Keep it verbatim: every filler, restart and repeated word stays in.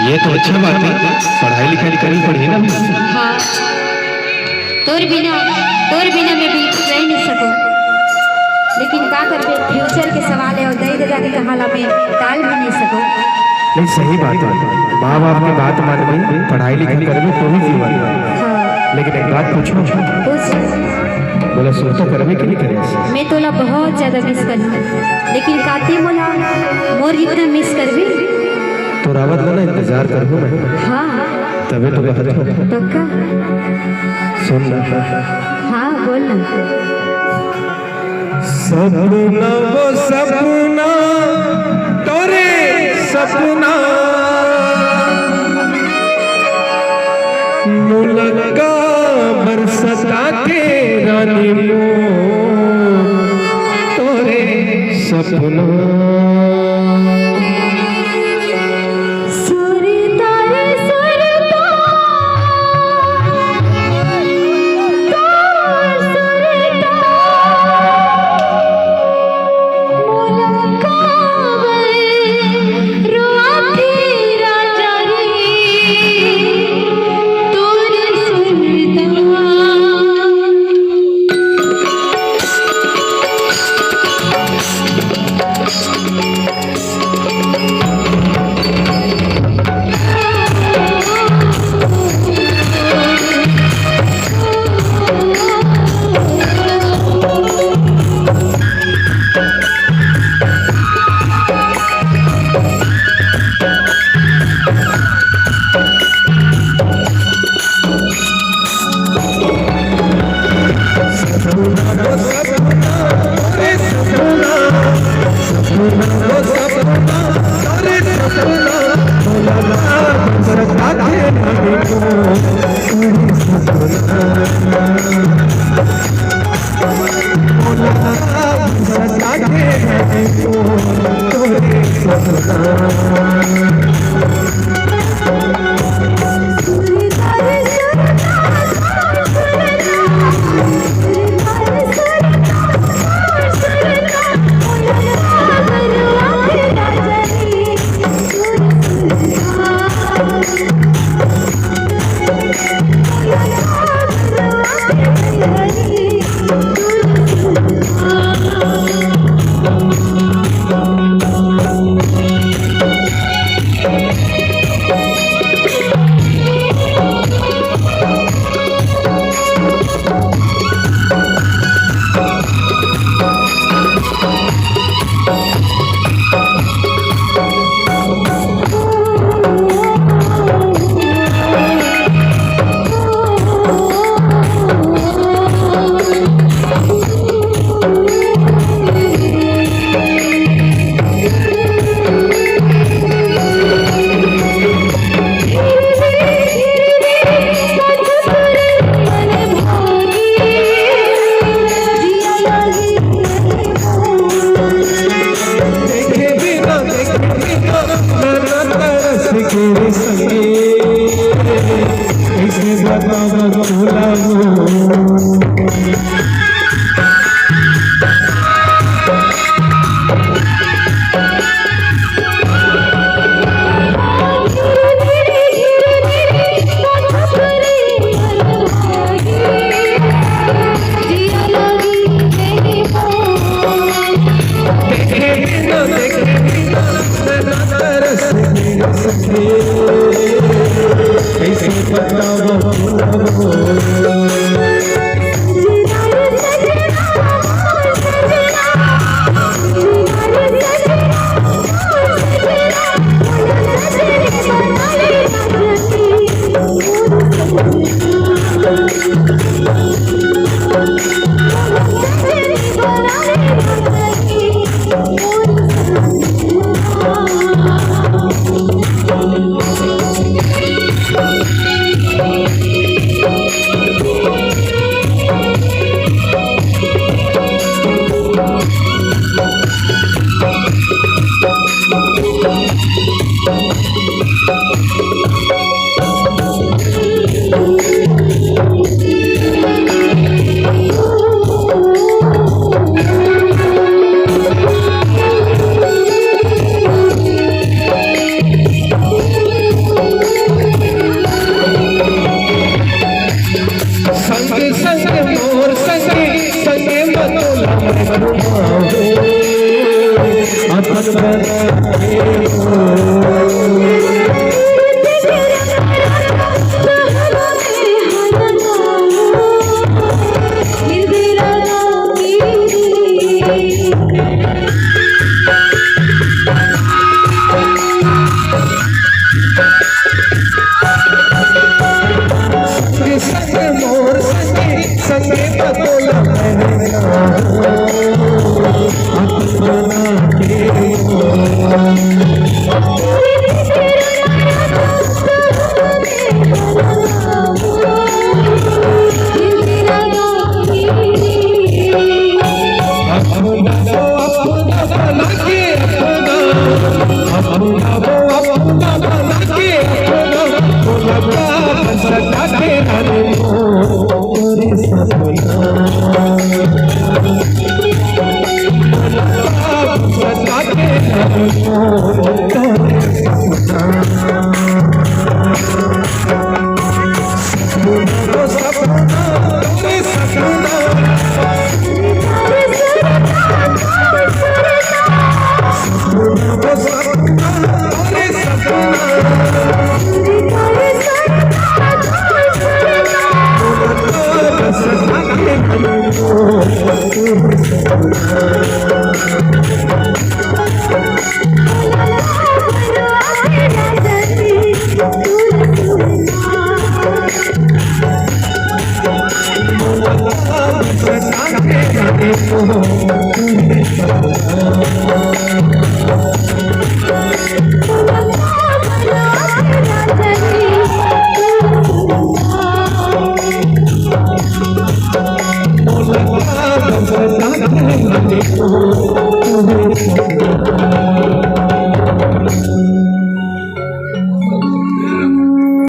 ये तो अच्छा बात है, पढ़ाई लिखाई करनी पड़ी ना। हाँ, तोर बिना, तोर बिना मैं बिल्कुल रह नहीं सकूं। लेकिन का करबे, फ्यूचर के सवाल है, और दई ददा के कहाला में टाल भी नहीं सकूं। नहीं, सही बात है, माँ बाप की बात मानबे, पढ़ाई लिखाई करबे, तो ही जीवन है। हाँ। लेकिन एक बात पूछूं? पूछ। बोला, सुरता करबे कि नहीं करे? मैं तोला बहुत ज्यादा मिस करूँ, लेकिन काते मोला मोर जितना मिस करबे? तो रावत ला ना इंतजार करबो मैं। हाँ। तबे तो कहत हूँ। पक्का? सुन ना। हाँ, बोल ना। सपना वो सपना, तोरे सपना, मुलक्का बरसता के रानी मो, तोरे सपना। संग संग मोर संगे, संगे बतोला बहना, अपन बना के।